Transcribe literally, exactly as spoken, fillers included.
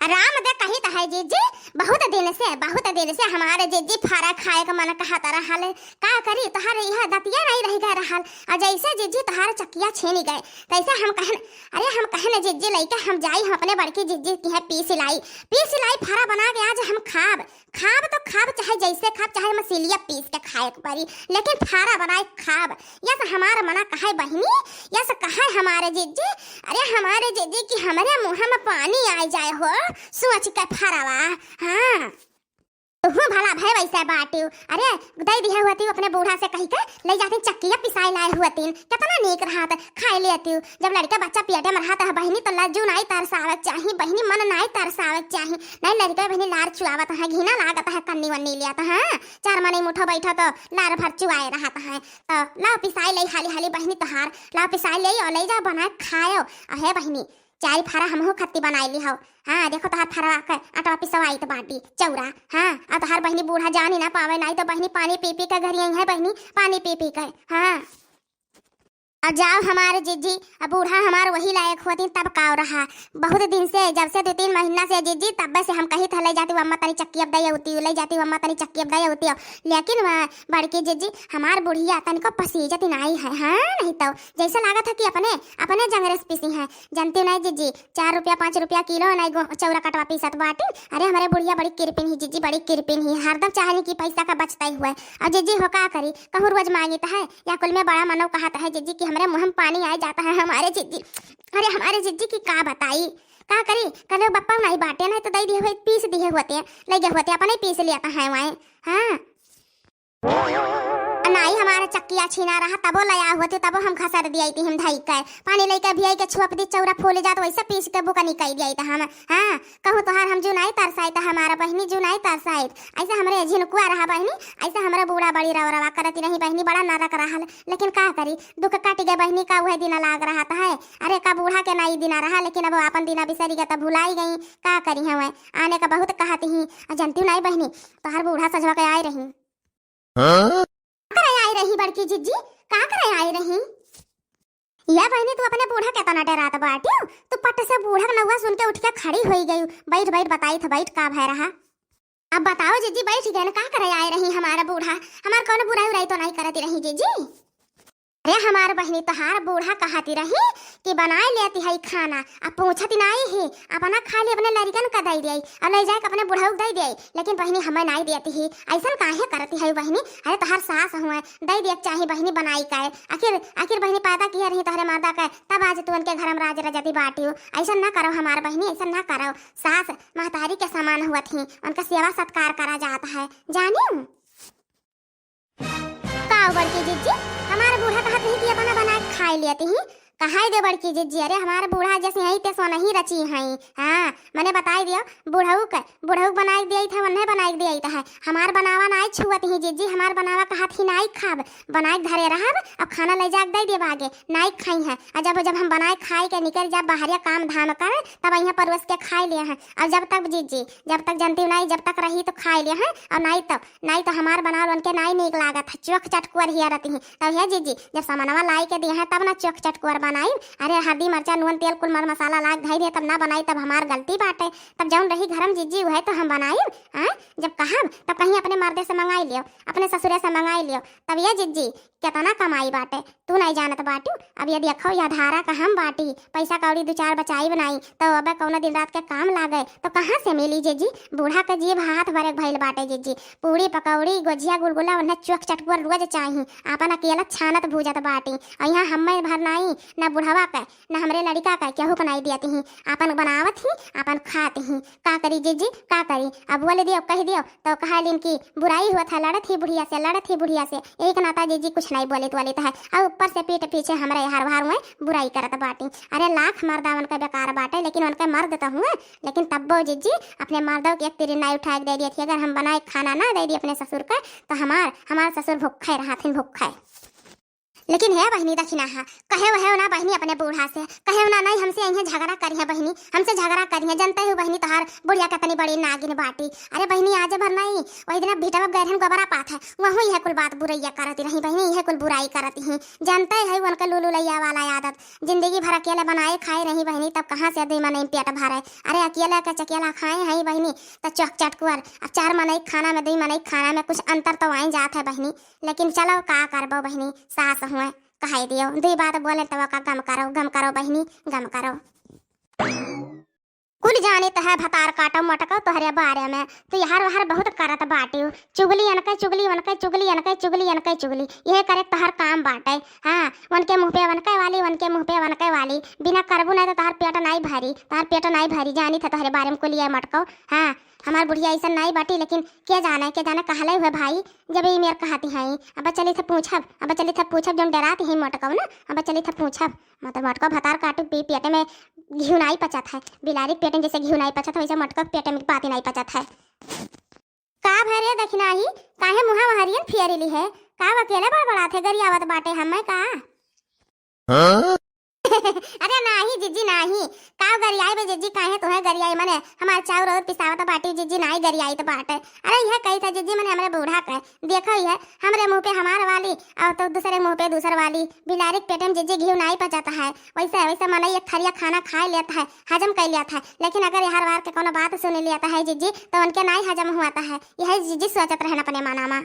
राम दे कहित है जिज्जी, बहुत दिन से, बहुत दिन से हमारे जिज्जी फरा खाए का मन कहत रहल। का करी, तोहार यह दतिया नहीं रह गए रहल। और जैसे जिज्जी तोहार चकिया छीनी गए, तैसे हम कहन, अरे हम कहन जिज्जी लइके हम जाई, हम अपने बड़की जिज्जी की है पीस लाई, पीस लाई फरा बना के आज हम खाब, खाब तो खाब, चाहे जैसे खाब, चाहे मसीलिया पीस के खाए के परी, लेकिन फरा बनाए खाब। यस हमार मना कहे बहिनी, यस कहे हमारे जिज्जी, अरे हमारे जिज्जी कि हमरे मुँह में पानी आइ जाए हो, सोच के फरवा। हाँ। तुहूँ भला भय वैसे बाटिउ। अरे, दे दिहे हुअतिउ अपने बूढ़ा से कहि के, ले जातिन चक्किया पिसाए लाए हुअतिन। केतना नीक रहत, खाए लेतिउ। जब लड़का बच्चा पेटे में रहत है बहिनी, तो लज्जू नाई तरसावे के चाही, बहिनी मन नाई तरसावे के चाही। नहीं लड़का बहिनी लार चुआवत है, घिना लागत है, कन्नी वन्नी लियात है। चार मनई मुठो बैठो तो लार भर चुआए रहत है। तो लाओ पिसाए ले हाली हाली बहिनी तोहार, लाओ पिसाए ले और ले जाओ बनाए खाओ। अहे बहिनी, चार फरा हमहू खत्ती बनाए ली हो। हाँ, देखो तोहार फरवा के अटवा पिसवाइत बाटी चौरा। हाँ, अब तोहार बहिनी बूढ़ा जानी ना पावे, नाई तो बहिनी पानी पी पी के घरी आई है बहिनी, पानी पी पी के। हाँ। अब जाओ हमारे जिज्जी, अब बूढ़ा हमार वही लायक होती तब काव रहा। बहुत दिन से, जब से दो तीन महीना से जिज्जी, तब से हम कही था ले जाती अम्मा तनी चक्की अब दे होती, ले जाती अम्मा तनी चक्की अब दे होती। लेकिन वह बड़की जिज्जी हमार बुढ़िया तनिको पसीजत नाई है। हाँ, नहीं तो जैसे लागत है कि अपने, अपने जंगरे से पीसी है। जानती नहीं जिज्जी, चार रुपया पाँच रुपया किलो नहीं गो-, चौरा कटवा पीसत बाटी। अरे हमरे बुढ़िया बड़ी किरपिन ही जिज्जी, बड़ी किरपिन ही, हरदम चाहनी कि पैसा का बचता ही हुए। और जिज्जी हो का करी, कहूँ रोज मांगित है, या कुल में बड़ा मनो कहत है जिज्जी कि हमरे मुँह में पानी आए जाता है हमारे जिज्जी। अरे हमारे जिज्जी की का बताई, का करी, कल बप्पा नहीं बाटे नहीं तो दे दिए हुए, पीस दिए होते, ले गए होते, अपने पीस लियात है वहाँ। हाँ। नाई हमारा चक्किया छीना रहा, तबो लया हुआ थे, तबो हम खसर दिया थी, हम धई के पानी लेके भियाई के छुअप दी, चौरा फूल जात, वैसे पीस के बुकनी कई दिया था हम। हाँ, कहूँ तोहार हम जुनाई तरसाई, तो हमारा बहिनी जुनाई तरसाई। ऐसे हमरे झिनकुआ रहा बहिनी, ऐसे हमरे बूढ़ा बड़ी रव रवा करती रही बहिनी, बड़ा नरक रहल। लेकिन का करी, दुख काट गए बहिनी का वह दिन लाग रहा था है। अरे का बूढ़ा के नाई दिना रहा, लेकिन अब अपन दिना बिसरी गए तो भुलाई गई। का करी हमें आने का बहुत कहती ही। आ जानती हूँ नाई बहिनी, तोहार बूढ़ा सजवा के आए रही। हाँ? का करे आई रही बड़की जिज्जी? का करे आई रही? या बहिनी, तू अपने बूढ़ा के तना डरात बाटियो? तू पट से बूढ़ा के नौवा सुन के उठ के खड़ी होई गई। बैठ, बैठ, बताई था, बैठ, का भय रहा? अब बताओ जिज्जी, बैठ गए न, का करे आए रही हमारा बूढ़ा? हमार कौन बुराई उराई तो नहीं करती रही जिज्जी? अरे हमार बहिनी, तोहार बूढ़ा कहती रही कि बनाए लेती है खाना, अब पूछती नाई ही, अपना खाली अपने लड़िकन का दे दिए और ले जाके अपने बुढ़ऊ दे दिए, लेकिन बहिनी हमें नाई देती ही। ऐसन काहे करती है बहिनी? अरे तोहार सास हुए, दे दिए चाही बहिनी बनाई का। आखिर, आखिर बहिनी पैदा किए रही तोहरे मर्दा का, तब आज तू उनके घर में राज रजती बाटी हो। ऐसन ना करो हमार बहिनी, ऐसन ना करो। सास महतारी के समान हुआ थी, उनका सेवा सत्कार करा जाता है, जानियो। का बड़की जिज्जी, हमार बूढ़ा कहत नहीं कि अपना बना के खाए लेती ही। कहाई दे बड़की जिज्जी, अरे हमार बूढ़ा जैसे हैं ते सोनही रची हैं। हाँ, मने बताई दियो, बुढ़ऊ के, बुढ़ऊ के बनाए के दिया था, वन्ने बनाए के दिया था है। हमार बनावा ना छुअत ही जिज्जी, हमार बनावा कहत ही नाई खाब, बनाए के धरे रहब, अब खाना ले जाके दे देब आगे, नाई खाई है। और जब, जब हम बनाए खाए के निकल जाब बाहरिया काम धाम कर, तब यहाँ परोस के खाए ले हैं। और जब तक जिज्जी, जब तक जानती हूँ नाई, जब तक रही तो खाए ले हैं, और नाई तो नाई तो हमार बनावल उनके नाई नीक लागत है, चोख चटकुअर हिया रहती हैं। तब हे जीजी, जब सामानवा लाई के दिए हैं, तब ना चोख चटकुअर बनाई। अरे हल्दी, मरचा, नून, तेल, कुल मर मसाला लाग धई दिए, तब ना बनाई, तब हमार गलती बाटे। तब जौन रही घर में जीजी, उहे तो हम बनाई। हाँ, जब कहब, तब कहीं अपने मर्दे से मंगाई लियो, अपने ससुरे से मंगाई लियो। तब ये जीजी, केतना कमाई बाटे, तू नहीं जानत बाटू। अब यदि अखो या धारा का हम बाटी, पैसा कौड़ी दू चार बचाई बनाई, तो अब कौनो दिन रात के काम लागे, तो कहाँ से मिली जीजी? बूढ़ा के जीभ हाथ भरे के भइल बाटे जीजी। पूड़ी पकौड़ी, गोझिया, गुलगुला, उन्हें चोख चटकुआ रोज चाही। आपन अकेला छानत भूजत बाटी, और यहाँ हमें भर नाई, न बुढ़वा के, न हमरे लड़िका के, केहू के नाई दियत ही। आपन बनावत ही, आपन खात ही। का करी जीजी, का करी? अब बोल दियो, कह दियो, तो कहा लिन कि बुराई हुआ था, लड़त ही बुढ़िया से, लड़त ही बुढ़िया से। एक नाता जीजी कुछ नहीं बोलित वालित है, और ऊपर से पीठ पीछे हमरे हर बार में बुराई करत बाटी। अरे लाख मर्दा उनके बेकार बाटे, लेकिन उनके मर्द तो हुए, लेकिन तब्बो जीजी अपने मर्दों के एक तिरी नाई उठा के दे दिए थी। अगर हम बनाए खाना ना दे दी अपने ससुर के, तो हमार, हमार ससुर भूखे रहथिन, भूखे। लेकिन हे बहिनी दखिनहा, कहेउ ना बहिनी अपने बूढ़ा से, कहेउ ना नहीं हमसे इहे झगड़ा करिहे बहिनी, हमसे झगड़ा करिहे। जनते हो बहिनी तोहार बुढ़िया कितनी बड़ी नागिन बाटी। अरे बहिनी आज भर नहीं, वही दिन भिटवा गए रहन गोबरा पाथे, वहू इहे कुल बात बुरैया करती रही बहिनी, इहे कुल बुराई करती ही। जनते है उनके लूलू लैया वाला आदत, जिंदगी भर अकेले बनाए खाए रही बहिनी, तब कहाँ से दुई मनई पेट भरे। अरे अकेले के चकेला खाए हैं बहिनी, त चौक चटकुअर, अब चार मनई खाना में, दुई मनई खाना में कुछ अंतर तो आई जात है बहिनी। लेकिन चलो का करबो बहिनी, सास हुए, कहाई दियो, दुई बात बोले तो का गम करो, गम करो बहिनी, गम करो। कुल जानित है भतार काटो मोटको तोहरे बारे में, तू यहर वहर बहुत करत बाटिउ, चुगली अनके चुगली, वनके चुगली, अनके चुगली, अनके चुगली, यह करे तोहर काम बाटे। हाँ, वनके मुँह पे वनके वाली, वनके मुँह पे वनके वाली, बिना करबू नहीं तो तोहर पेट नहीं भरी, तोहर पेट नहीं भरी, जानित है तोहरे बारे में कुलिया मोटको। हाँ, हमार बुढ़िया ऐसा नहीं बाटी, लेकिन के जाने, के जाने कहले हुए भाई, जब ई मेर कहती हैं, अब चली थे पूछब, अब चली थे पूछब, जौन डराती हैं मोटको ना, अब चली थे पूछब। मतलब मोटको भतार काटू पी पेटे में घिउ नाई पचत है, बिलारी के पेटे में जैसे घिउ नाई पचत है, वैसे मोटको के पेटे में बाती नाई पचत है। का भरे दखिनाही, काहे मुहा वहरियन फियरिली है? का अकेले बड़बड़ात है, गरियावत बाटे हमें का? हाँ? अरे नाही जिज्जी नाही, का गरियाई बे जिज्जी, काहे तोहे गरियाई, मने हमार चाउर और पिसावत बाटी जिज्जी, नाही गरियाई तो बाटे। अरे यह कही था जिज्जी, मने हमरे बूढ़ा के देखो, यह हमरे मुँह पे हमार वाली और तो दूसरे मुँह पे दूसर वाली। बिलारी के पेटे में जिज्जी घिउ नाई पचत है, वैसे वैसे मनई एक थरिया खाना खाए लेत है, हजम कर लेत है, लेकिन अगर यहर वार के कोनो बात सुन लेत है जिज्जी, तो उनके नाई हजम हुआत है। यही जिज्जी सोचत रहन अपने मना मा।